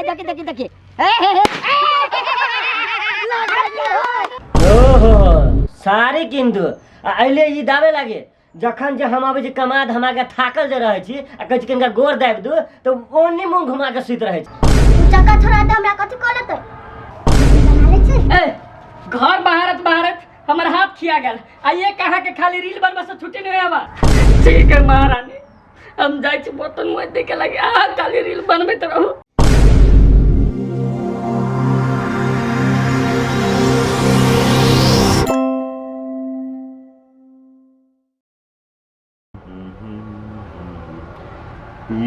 देखी देखी देखी हे हे हे ओहो साड़ी कीन दू आ अइले ई दाबे लागे जखन जे हम अबै छी कमा धमा के थाकल जे रहै छी आ कहै छी कनिका गोर दाबि दू तऽ ओन्नी मुँह घुमा के सुति रहै छी। चक्का छोड़ा दे हमरा कथी कह लेतै बना लै छी। ए घर बहारत बहारत हमर हाथ खिया गेल आ ये कहाँ के खाली रील बनबा से छुट्टी नहीं आवा। ठीक है महारानी, हम जाइ छी बर्तन मोज देखे लगे, आ खाली रील बनबैत रहू।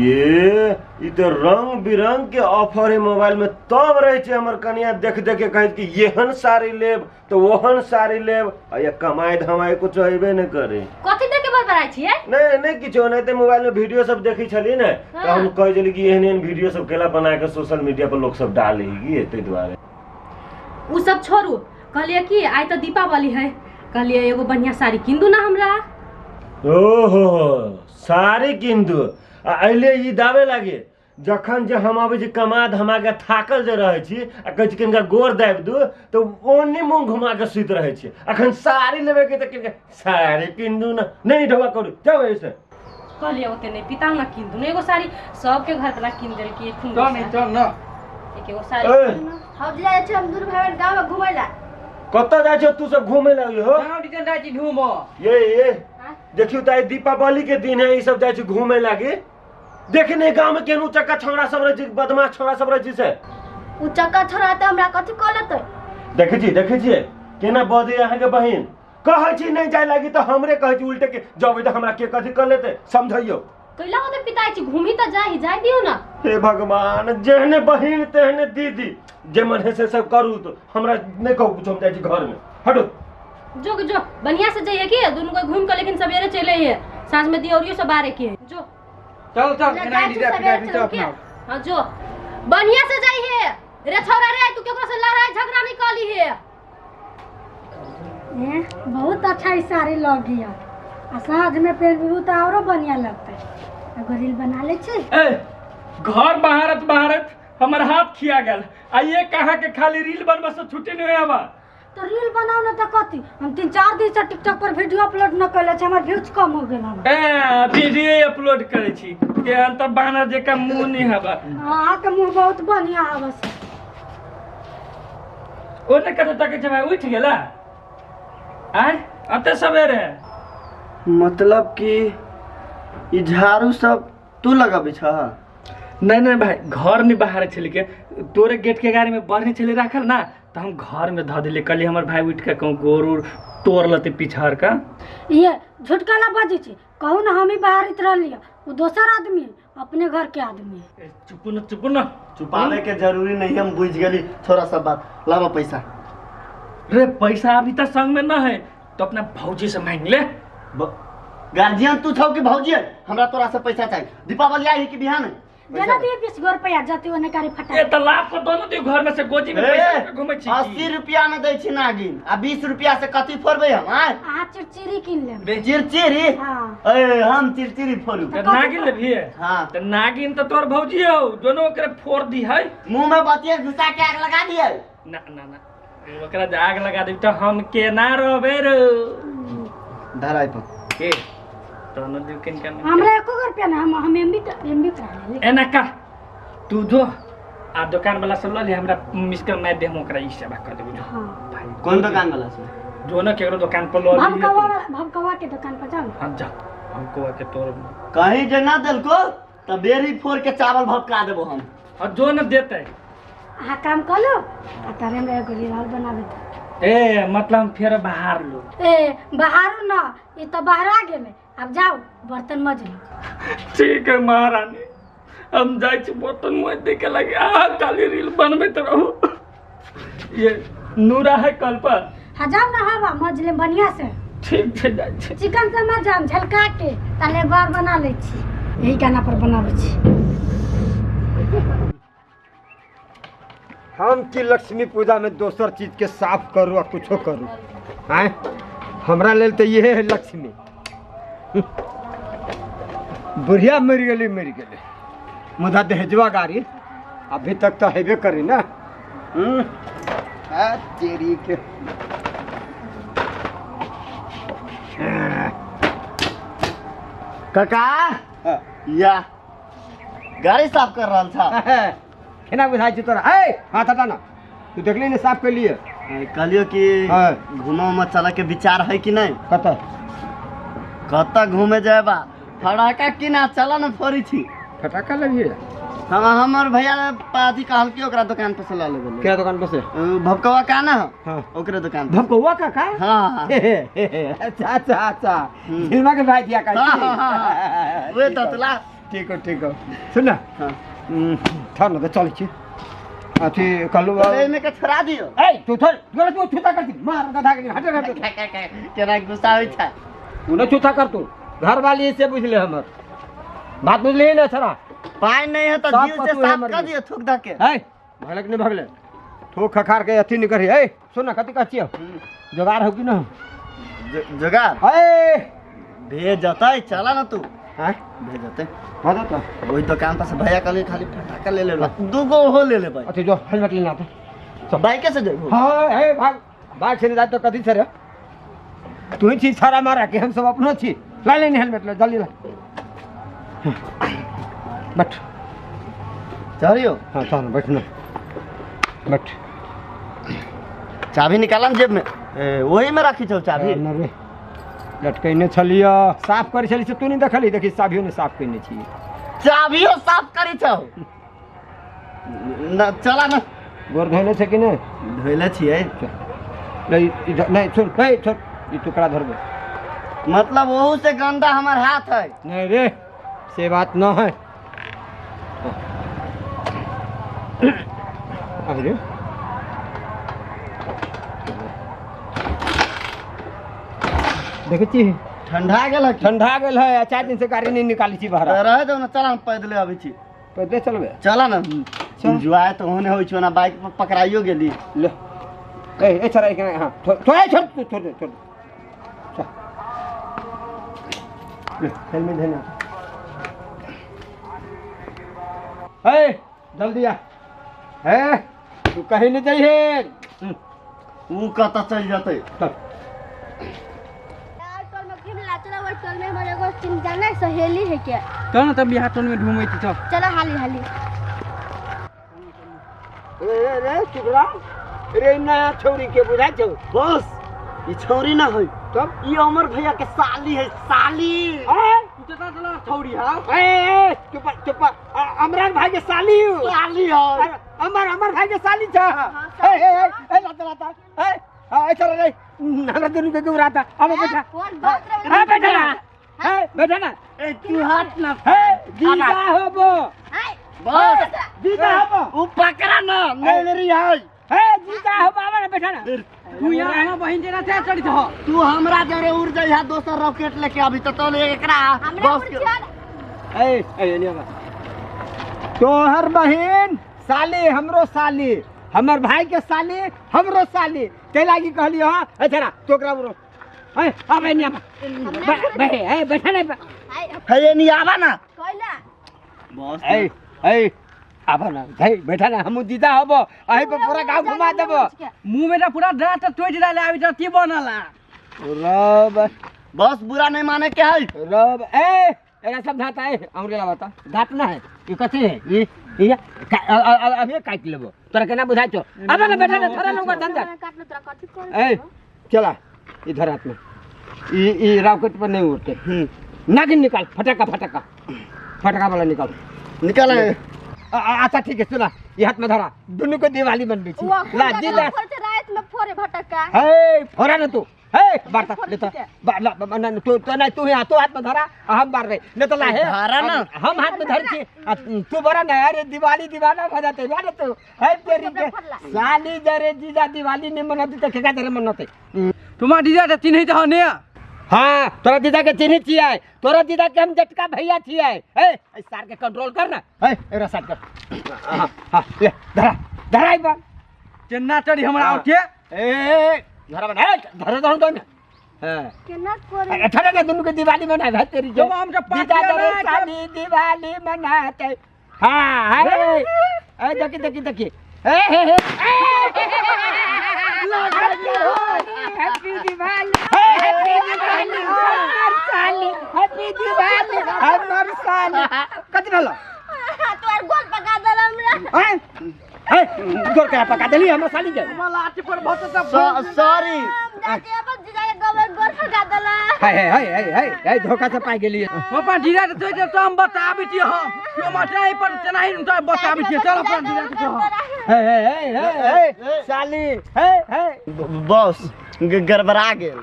ये ई तो रंग बिरंग के ऑफर है मोबाइल में, तब रहे छे हमर कनिया देख देख के कहत कि एहन साड़ी लेब तो ओहन साड़ी लेब, आ ये कमाई धमाई कुछ हेबे न करे। कथी देख के बड़बड़ाइ छियै? नहीं नहीं किछो नहीं, ते मोबाइल में वीडियो सब देखी छली ने, तो हम कह देली कि एहन एहन वीडियो सब केला बना के सोशल मीडिया पर लोग सब डाले की, ताहि दुआरे। उ सब छोड़ू, कहलिए कि आइ तऽ दीपावली है, कहलिए एगो बढ़िया साड़ी किन दू ना हमरा। ओहो साड़ी किन दू आ अइले ई दाबे लागे, जखन जे हम अबै छी कमा धमा के थाकल जे रहै छी आ कहै छी कनिका गोर दाबि दू तऽ ओन्नी मुँह घुमा के सुति रहै छी। अखन साड़ी लेबै के तऽ कनिका साड़ी किन दू ना, नहीं ढोबा करू जाओ ऐसे। कहलिए ओते नहीं पिता ना किन दू ना एगो साड़ी, सबके घर वाला किन देलकी खून। चल नहीं चल ना एक एगो साड़ी ए। किन ना। हम जाइ छी हम दूर भाई गाँव में घुमै ला। कतऽ जाइ छौ तू सब घूमे लागी हो? गाँव दिसन जाइ छी घूमऽ। ये ये हाँ? देखियौ तऽ आइ दीपावली के दिन है, ई सब जाइ छी घूमे लागी। देखे नहीं गाँव में केहन उचक्का छौड़ा सब रहै छै, बदमाश छौड़ा सब रहै छै से। उचक्का छौड़ा तऽ हमरा कथी कऽ लेतै? देखै छी, देखै छियै केना बजै अहाँके बहिन। कहै छी नहीं जाय लागी तऽ हमरे कहै छी उल्टे के जबै तऽ हमरा के कथी कऽ लेतै, समझैयौ। कैला होते पिताई छी, घूमी तऽ जाही, जाय दियौ ना। हे भगवान, जेहने बहिन तेहने दीदी, जे मन है से सब करू, तो हमरा नहीं कहू कुछ, हम जाइ छी घर में। हटो। जो जो बढ़िया से जाइए कि दुनू कोई घूम के, लेकिन सवेरे चले आइए, साँझ में दियौरियो सब बारे के। जो चल चल, जा, एना जाइ छी दीदी, सवेरे पिताई चलू चल के? अपना। हाँ जो बढ़िया से जाइए रे छौरा रे, तू केकरो से लड़ाई झगड़ा नहीं कली है। ए, बहुत अच्छा ई साड़ी लग गया, आ साँझ में पहनबू तो औरो बढ़िया लगतै। एगो रील बना लै छी। ए घर बहारत बहारत हमर हाथ खिया गेल आ ये कहाँ के खाली रील बनबा से छुट्टी नहीं आवा। तो रील बनाओ ना तो कथी, हम 3-4 दिन से टिकटॉक पर वीडियो अपलोड न कैले छी, हमर व्यूज कम हो गेल हन। ए वीडियो अपलोड करै छी केहन त बानर जेका मुंह नहीं हवा। अहाँ के मुंह बहुत बढ़िया हवा से। ओ ने कतौ तकै छै भाई, उठि गेला आय अते सवेरे? मतलब कि ई झाड़ू सब तू लगाबै छह? नहीं नहीं भाई, घर नहीं बाहर छलै के, तोरे गेट के गाड़ी में बढ़नी छलै राखल ना, तो हम घर में धऽ देलियै। कहलियै हमर भाई उठि के कहूँ गोड़ उड़ तोड़ लेतै पिछड़ के। ये झूठ काला बजै छी, कहू ना हम ही बाहर रहलियै, ओ दोसर आदमी है, अपने घर के आदमी है। ए, चुप न, चुप न। चुपावे के जरूरी नहीं, हम बुझ गेली थोड़ा सा बात। लावा पैसा। रे पैसा अभी तक संग में न है तो अपना भौजी से मांग ले। गार्जियन तू छौ कि भौजी है? हमरा तोरा से पैसा चाहिए। दीपावली आई है कि बिहान है? देना दिए 20 गो रुपया जति ओने कारी फटा। ए त लाभ को दोनों दियो घर में से गोजी में ए, पैसा लेके घुमै छी। 80 रुपया में दै छी नागिन, आ 20 रुपया से कथी फोड़बै हम? आय? अहाँ चिरचिरी किन लेब। बे, चिरचिरी? हाँ। ए, हम चिरचिरी फोड़ू। त नागिन लेबही? हाँ। त नागिन त तोर भौजी हौ, दोनों ओकरे फोड़ दी है। मुंह में बतिया घुसा के आग लगा दिए। ना ना ना, ओकरा जे आग लगा देब त हम केना रहबै रे? धराई पर। के तहन दियो किन के। हमरा एको गो रुपया ना, हम एमबी त एमबी करा लेली। एना कर तू जो आ दुकान वाला सब ल ले, हमरा मिस कर मैं दे, हम ओकरा ई सेवा कर देबो। जो। हाँ। भाई, कोन दुकान वाला से? जो ना केकरो दुकान पर ल लिहे भमकवा तू। वाला, भमकवा के दुकान पर जाओ। हाँ जा, भमकवा के तोर कहीं जे ना देलको त बेरी फोड़ के चावल भपका देबो हम। और जो न देते अहाँ काम कर लो आ तारे हमरा एगो रील और बनाबे दे। ए मतलब हम फेर बाहर लो। ए बाहर ना, ई तो बाहर आ गेले, अब जाओ बर्तन मज लो। ठीक है महारानी, हम जाइ छी बर्तन मज देखे लगे, आ खाली रील बनबैत रहू। ये नूरा है कल पर। हाँ जाओ ना, हवा मज ले बढ़िया से। ठीक छै जाइ छी। चिकन से मज हम झलका के ताले एक बार बना लै छी, यही गाना पर बनाबै छी। हम की लक्ष्मी पूजा में दोसर चीज के साफ करू आ कुछो करू, आँय हमरा लेल तऽ इहे है लक्ष्मी। बुढ़िया मरि गेली, मरि गेली, मुदा दहेजवा गाड़ी अभी तक तो हेबे करी ना। आ तेरी के काका या गाड़ी साफ कर रहल छा। केना बुझाइ छै तोरा? ए हाथ हटा ना, तू देखली ने साफ कर लिए। कहलियो कि घूमे उमे चले के विचार है कि नहीं? कतऽ कतऽ घूमे जाएबा? फटाका किना चल न फोड़ी छी। फटाका लेबिहे? हाँ, हमर भैया अथी कहलकै ओकरा दुकान पर से लऽ लेबै। क्या दुकान पर से? भपकवा का ना, हाँ। ओकरे दुकान। भपकवा का का? हाँ। अच्छा अच्छा अच्छा, झिलमा के भाई दिया का। हाँ, वे तो तला। ठीक हो ठीक हो, सुन ना। हाँ। ठहर ना तो चल छी अथी कहलू एमे के छोड़ा दियो। ए तू थोड़ तोरा तू छूता कर दी मार गधा के हट हट। केना गुस्सा होई छै? उ न छूता कर, तू घर वाली से बुझ ले हमर बात बुझली ना छरा। पानी नहीं है तो जीव से साफ कर दियो थूक ध के। ए भलक नहीं भगले थूक खखार के अथी नहीं करी। ए सुन ना, कथि कहै छियो? जोगार हो कि न? जोगार ए भेज जतै, चला ना तू। हां भेज जतै, हो जतै। ओहि दुकान पर से भैया कहलिए खाली फटाका ले लेबै, दूगो हो ले लेबै। अथी जो हेलमेट लेना तो बाइक से जइबो। हां ए भाग भाग से जाय तो कथि छै रे? तू ही छी छाड़ा मारा के हम सब अपनो छी। ला ले हेलमेट ले जल्दी ला। बैठ चलियो। हाँ चल बैठ ना बैठ। चाबी निकालन जेब में, वही में राखी छौ चाबी। न रे लटकैने छलियो, साफ करै छली से तू नहीं देखली? देखी चाबियो ने साफ कइने छी। चाबियो साफ करै छौ न? चला न। गोर धोले छै कि नै? धोले छियै। नहीं नहीं सुन, ए छोड़, ई टुकड़ा धरबे। मतलब ओहू से गंदा हमर हाथ है। नहीं रे से बात न है। अरे देखै छी ठंडा गेल है। ठंडा गेल है, 4 दिन से गाड़ी नहीं निकाली छी बाहर। रह जाओ ना, चला पैदले आबै छी। पैदले चलबे? चला ना, एंजॉय तो होने होइ छौ ना, बाइक पर पकड़ाइयो गेली। ले ए ए छोड़ा एक। हां छोड़ छोड़ छोड़ छोड़ चल ले हेलमेट धना। ए जल्दी आ। ए तू कहीं नहीं जाइहे। ऊ कतऽ चलि जतै? चल यार टोल में घूम ला चला। ओइ टोल में हमर एगो चिन जाने सहेली है के। चल ना तब बिहार टोल में घूमै छी। चल चलो हाली हाली। रे रे टुकड़ा रे नया छौरी के बुझाइ छौ? बस ई छौरी ना है तब ई अमर भैया के साली है, साली। ए तू चला चला छौरी। हां ए चुप चुप, अमरान भाई के साली हो। साली है अमर, अमर भाई के साली छ। ए ए ए लाता लाता ए हां चल रे हमरा दुनू के घुराता। अब बैठा हां बैठा ना, ए बैठा ना। ए तू हाथ ना। ए जीजा होबो। बस जीजा होबो। ऊ पकड़ा ना मेरी है। ए जीजा होबो, आवा ना बैठा ना। तू यहाँ हमरा बहिन जेना से चढ़ी छ। तू हमरा जरे उड़ जाई, दोसर रॉकेट लेके अभी तो तोले एकरा बस। ए ए एनी आवा। तोहर बहिन साली हमरो साली, हमर भाई के साली हमरो साली, ते लागी कहली। हां अच्छा ना तोकरा उड़ो। ए आब एनी आवा। बे ए बैठा ना। हे एनी आवा ना। कोइला बस। ए ए आबा ना भाई बैठा ना, हम जीजा होबो अही पर पूरा गांव घुमा देबो। मुंह में पूरा दांत टूट डाले आबि त की बनला रब। बस बुरा नहीं माने के है रब। ए एकरा सब धात है हमरे लाबता धात ना है ई कथि है ई ई अभी काट लेबो तोरा केना बुझाइ छौ? आबा ना बैठा ना, थोड़ा लंगा धंधा काट लो तोरा कथि करे। ए चला इधर हाथ में ई ई रॉकेट पर नहीं उड़ते। नागिन निकाल, फटाका फटाका फटाका वाला निकाल निकाल। अच्छा ठीक है सुना, ये हाथ में धरा दोनों को दिवाली बनबे छी। ला जी ला रात में फोड़े फटाका। हे फोड़ा न तू। हे बारता ले तो ला ना तू तो नहीं, तू यहाँ तो हाथ में धरा हम बार रहे नहीं तो ला हे धरा ना हम हाथ में धर छी तू बड़ा ना। अरे दिवाली दीवाना भ जाते ना तू। हे तेरी के साली जरे जीजा दिवाली नहीं मनती त केका जरे मनते? तुम्हार जीजा त चिन्है त ने। हाँ तोरा दीदा के चिन्है छियै, तोरा दीदा के हम जटका भैया छियै। ए सार के कंट्रोल कर ना। ए एकरा साइड कर। हां हां ले धरा धरा ई बा केना चढ़ी हमरा उठे। ए धरा बना, ए धरा दहु तो ना। हां केना करे? अच्छा ना दुनू के दिवाली मनाए भाई तेरी जब हम जब दीदा दरे साली दिवाली मनाते। हां अरे ए देखी देखी देखी ए हे हे हैप्पी दिवाली हैप्पी दिवाली हमर साली हैप्पी दिवाली हमर साली कथि भेलो तोर गोल पका देल हमरा हैं हे गोल का पका देली हमर साली के लाठी पर बहुत सॉरी जाके अपन जीजा के गोबर गोल पका देला हे हे हे हे हे धोखा से पाइ गेली पापा जीजा के तो तो हम बताबै छी हम क्यों मटाई पर तेनाही तो बताबै छी चल अपन जीजा के हे हे हे हे साली हे हे बॉस गड़बड़ा गेल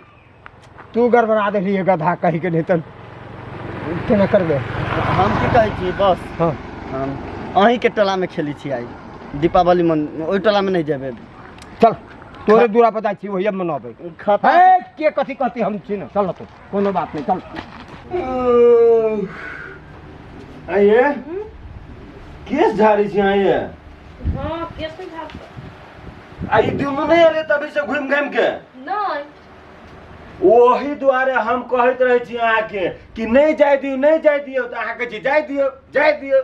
तू गड़बड़ा देली गधा कहि के नहीं त केना करबे हम की कहै छी बॉस हां हम अहीं के टोला में खेली छी आई दीपावली मन ओहि टोला में नहीं जेबे चल तोरे दूरा पर जाइ छी ओहिए मनाबै हे के कथी कहती हम छी न चल तू कोनो बात नहीं चल आइए केस झाड़ी छी आइए हां केस नहीं झाड़ आई दुनू नहीं अरे तभी से घूम घाम के नहीं ओही दुआरे हम कहैत रहै छी अहाँके कि नहीं जाय दियौ नहीं जाय दियौ तऽ अहाँ कहै छी जाय दियौ जाय दियौ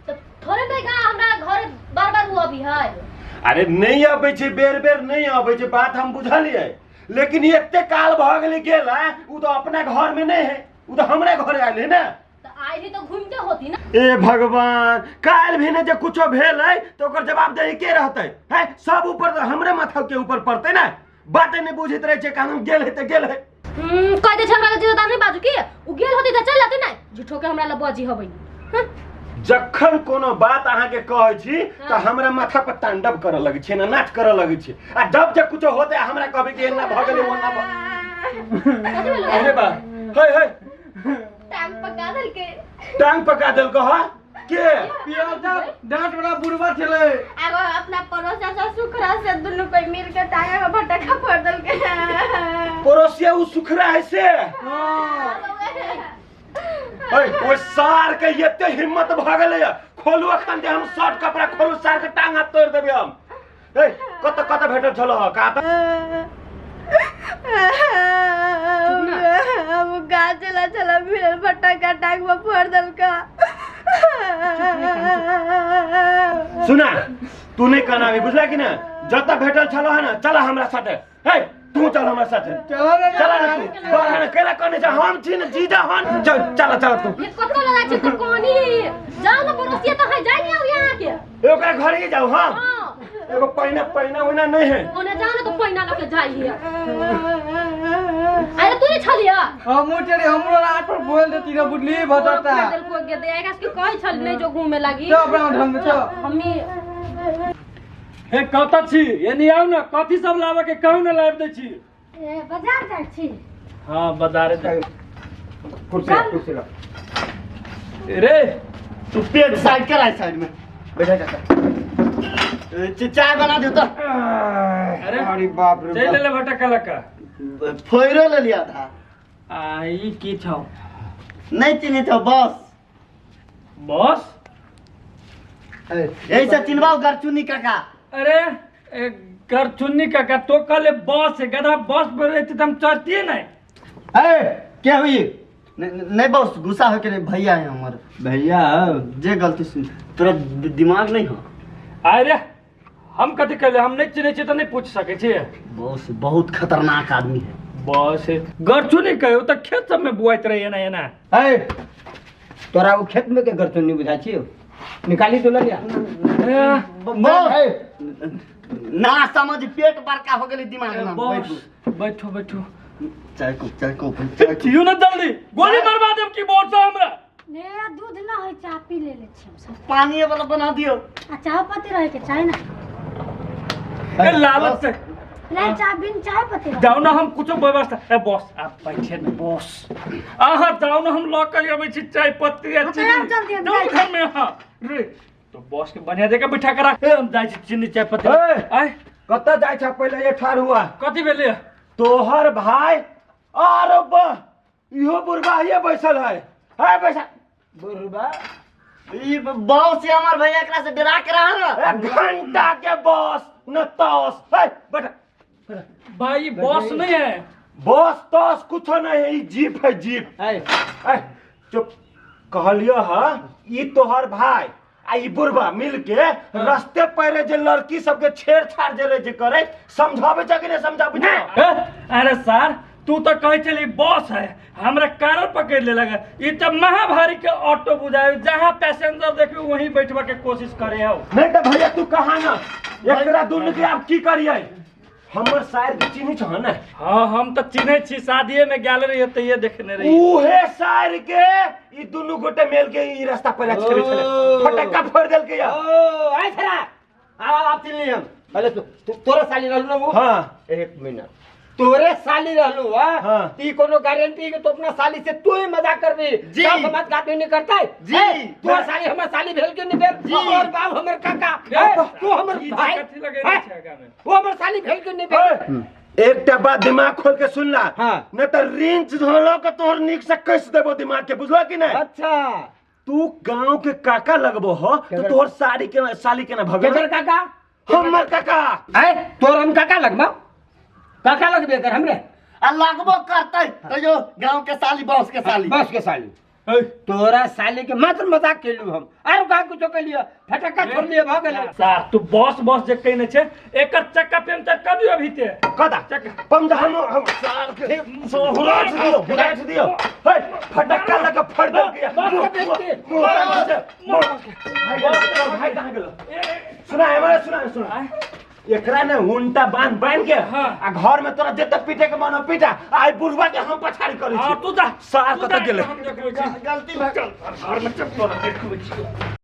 तऽ थोड़े बेगा हमरा घर बार बार हुआ भी है अरे नहीं अबै छै बेर बेर नहीं अबै छै बात हम बुझलियै लेकिन एते काल भऽ गेलै गेल है उ तऽ अपना घर में नहीं है उ तऽ हमरे घर आयल है ना तऽ आइ भी तो घूमते होती ना ए भगवान काल्हि भी ने जे कुछो भेल है तऽ ओकर जवाबदेही के रहतै है सब ऊपर हमरे माथा के ऊपर पड़तै ना बाते नहीं बुझैत रहै छै कानून गेल है तऽ गेल है कह दे हमरा जीजा नहीं बाजू की उ गेल होती तऽ चल जाती ना झूठो के हमरा ला बाजी हबै जखन कोनो बात अहाँ के कहै छी तऽ हमरा माथा पर तांडव करऽ लगै छै ना नाच करऽ लगै छै आ जब जे कुछो होतै हमरा कहबै कि एना भऽ गेलै ओना भऽ अरे बा हे हे टांग पका देलकै टांग पका देलकै ह के पियाजा डांट वाला बुढ़वा छलै एगो अपना पड़ोसिया से सुखरा से दुनू कोई मिल के टांगा के भटका फोड़ देलकै पड़ोसिया उ सुखरा है से ओए सार के एते हिम्मत भऽ गेलै खोलू अखन जे हम शर्ट कपड़ा खोलू सार के टांग हाथ तोड़ देबै हम ए कत कत भेटल छलो ह का हम गाछ चला चला मिलल भटका टांग में फोड़ देलका सुना तू नहीं कहना बुझला कि ना जत भेटल छलो है ना चला हमरा साथे हे तू चल हमरा साथे चला ना चला ना तू बाहर ना केला कहने छ हम छी न जीजा हन चल चल चल तू ये कत लगा छी तो कोनी जाओ ना पड़ोसिया तो है जाई नहीं यहां के ओकरा घर ही जाओ हां एगो पहिना पहिना ओना नहीं है ओने जाओ ना तो पहिना लके जाई है अरे तू नहीं छलिया हम चले हमरो रात पर बोल देती रे बुडली भटता को के दे आएगा कि कहै छल नहीं जो घूमे लागी चल अपना ढंग से चल हम्मी हे कत छी एनी आउ ना कथी सब लावे के कहू ना लाब दे छी ए बाजार जाइ छी हां बाजारे जा कुर्सी कुर्सी ला रे तू पेट साइड कर आई साइड में बैठा काका चाय बना दियो तो अरे अरे बाप रे चल ले भटका लका फोइरो ले लिया था आ ई की छौ नहीं चिन्हे छौ बॉस बॉस यही से चिन्हबाओ गरचुन्नी काका अरे गरचुन्नी काका तो कहले बॉस है गधा बॉस पर रहते तो हम चढ़तिए नहीं ए क्या हुई नहीं बॉस गुस्सा हो के नहीं भैया है हमारे भैया जे गलती सुन तोरा दिमाग नहीं हो अरे हम कथी कहले हम नहीं चिन्है छियै तऽ नहीं पूछ सकै छियै बॉस बहुत खतरनाक आदमी है बॉस गरचुन्नी कहियो तऽ खेत सब में बुआइत रहे एना एना ए तोरा उ खेत में के गरचुन्नी बुझा छियो निकाली तो लिया बॉस ना समझ पेट बड़का हो गेलै दिमाग ना बॉस बैठो बैठो चाय को दियो ना जल्दी गोली मरवा देब की बॉस हमरा ने दूध ना है चाय पी ले ले छी हम सब पानी वाला बना दियो आ चाय पत्ती रहे के चाय ना ए लालच से नहीं चाय बिन चाय पत्ती जाओ ना हम कुछो व्यवस्था ए बॉस आप बैठे ना बॉस आहा जाओ ना हम लऽ के अबै छी चाय पत्ती आ चीनी जल्दी जाओ घर में हां रे तो बॉस के बढ़िया जगह बैठा के राख हम जाइ छी चीनी चाय पत्ती आय कत जाइ छ पहिले ये ठार हुआ कथी भेलै तोहर भाई अरे बा इहो बुढ़बा ये बैसल है है बैसा बुढ़बा ई बॉस हमर भैया एकरा से डरा के रहा ना घंटा के बॉस न तोस है बैठा भाई बॉस नहीं है बॉस तोस कुछ नहीं है ई जीप है जीप है ए चुप कहलियो ह ई तोहर भाई आ ई बुढ़बा मिल के रास्ते पैरे जे लड़की सबके छेड़छाड़ जे रहे जे करे समझाबै छै कि नहि समझाबै छै? ए, अरे सर तू तो कहे चली बस है, हमरा कारण पकड़ लेलक। ई तो महाभारी के ऑटो बुझाए, जहाँ पैसेंजर देखबी वहीं बैठवा के कोशिश करे हो। नहीं तो भैया तू कहा ना एकरा दुनू के आब की करियै? हमर सायर के चिन्है छह ने? हाँ हम तो चिन्है छी, शादीए में गेल रहिए तो ये देखने रहिए। उहे सायर के ई दुनू गोटे मेल के ई रास्ता पर छेड़े छले, फटक्का फोड़ देलकै या। ओ आइ छरा आ आप चिन्हली हम पहले तू तोरे साली रहलू ना वो? हाँ। एक मिनट, तोरे साली रहलू हाँ। हाँ? ती कोनो गारंटी के तो अपना साली से तू ही मजाक करबी? जी। गाँव समाज के आदमी नहीं करता है जी। तोर साली हमर साली भेल के नहीं भेल? जी। और बाप हमर काका ए, तू हमर ई भाई कथी लगेने हैं? छै आगा में? वो हमर साली भेल के नहीं भेल? एकटा बात दिमाग खोल के सुन ला, हाँ। नहीं तो रिंच धोलो के तोहर निक से कस देबो दिमाग के, बुझलो कि नहीं? अच्छा तू गांव के काका लगबो हो तो तोहर साड़ी के साली के ना भगो। केकर काका? हमर काका। ए तोर हम काका लगबा? काका लगबे कर हमरे? आ लगबो करतै तैयो गांव के साली बॉस के साली। बस के साली। तोरा साली के मात्र मजाक केलू हम, आरो कहाँ कुछो केलियो, फटक्का छोड़ लिए भ गेलै। सर तू बॉस बॉस जे कहने छे, एकर चक्का पंचर कर दियो अभी ते। कदा चक्का पंजा हम सार के हुराच दियो, हुराच दियो। हे फटक्का लगा फड़ दे गया। भाई कहाँ गेलो? सुना हमारे सुना सुना एकरा ने उनटा बांध बांध के आ घर में तोरा जते पीटे के मन हो पीटा, आई बुढ़वा के हम पछाड़ी करै छी। हां तू जा, सार तू कतऽ जा, गेलै? हम देखबै छी। गलती भऽ गेल। घर में चल तोरा देखबै छी।